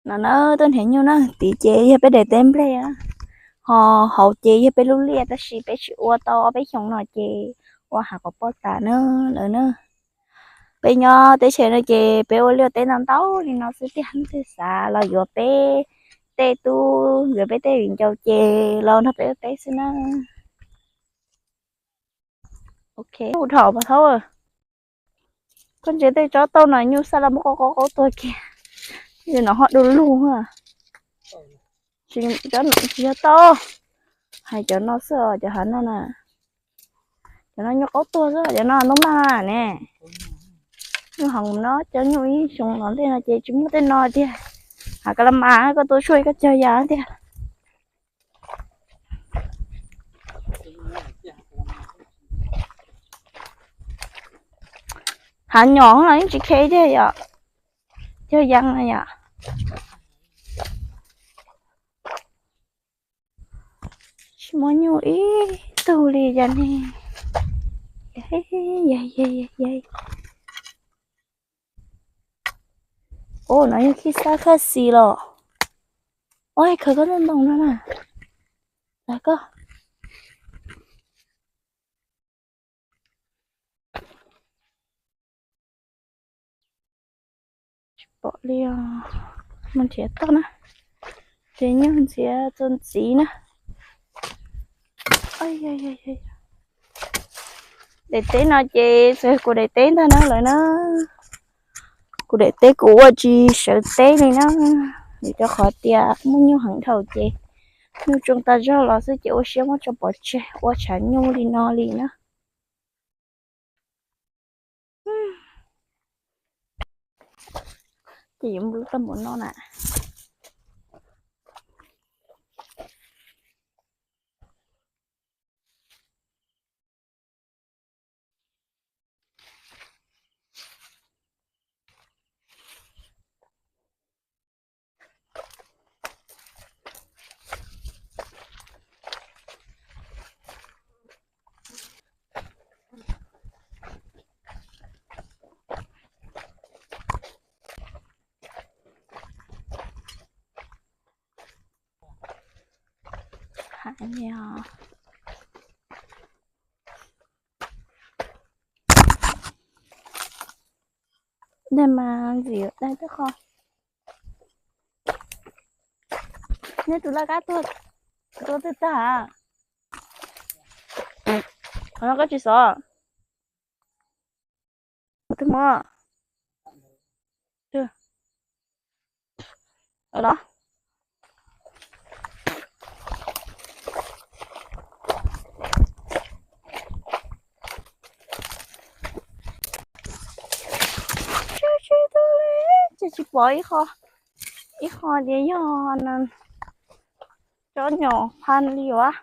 No na, tuaj nrhiav nyuj na, tid ces yog peb daim teb nplej na, ho hauv ces yog peb lub liaj, tab sis peb tsis ua tau ob peb xyoos no ces ua hav kom poj tas na lawm na. Peb nyob teb chaws no ces peb ua liaj teb ntau ntau li no xwb tiag, leej twg xav los yuav peb tej tub, yuav peb tej viv ncaus ces los nrog peb ua teb xwb na. Ok, hu dhau mas thaub, koj ntsia tej tsob tauj no nyuj xab los muab qaub qaub qaub tuag kiag, no ho du lug. Tsis, tsis yog tauj, hais cov no xwb os, cov hav no na. Cov no nyuj qaub tuag xwb, cov no ntoo maj ne. Nyuj heev no, cov nyuj ib xyoo no ntej no ces tsis muaj tej no tiag. Hav ka la mas koj tua tshuaj koj cog ya tiag. Hav nyom los yeej tsis khe tiag yom, cog ya yom. Tsis muaj nyuj ib tug li cas ne. Ua no yog khib xab khab xis los. Ua khaws koj ntoo no na, koj. Tsis pom li os. Mus nrhiav toj na, nrhiav nyuj ntxiav txuas ntxiv na. Daim teb no ces txawm kuv daim teb ntag na lawm na. Kuv daim teb kuv ua tsis sawv teb li na, vim rau qhov tias muaj nyuj heev dhau ces nyuj tsoo tas zog los xwb ces ua siab muab tso pov tseg ua tshav nyuj li no li na. Ces yuav npua lub toj npaum no na. Hais li os. Dej mas ntxim dej twb qho. Nej tus laj kab tuag, tuag twg tag? Qhov no koj tsis xov? Twg mog? Los. Ces tsis pom ib qho, ib qho tias yog tsob nyom pha li as.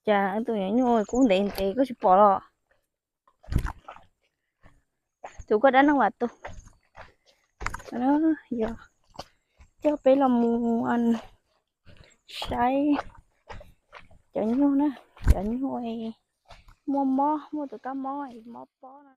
Cas tus nyuam nyuj kub ntev ntev koj tsis pom los? Tus koj dab neeg vam tus, yog coj peb los mus saib cov nyuj na, cov nyuj muaj mob, muaj tus kab mob, mob pob no.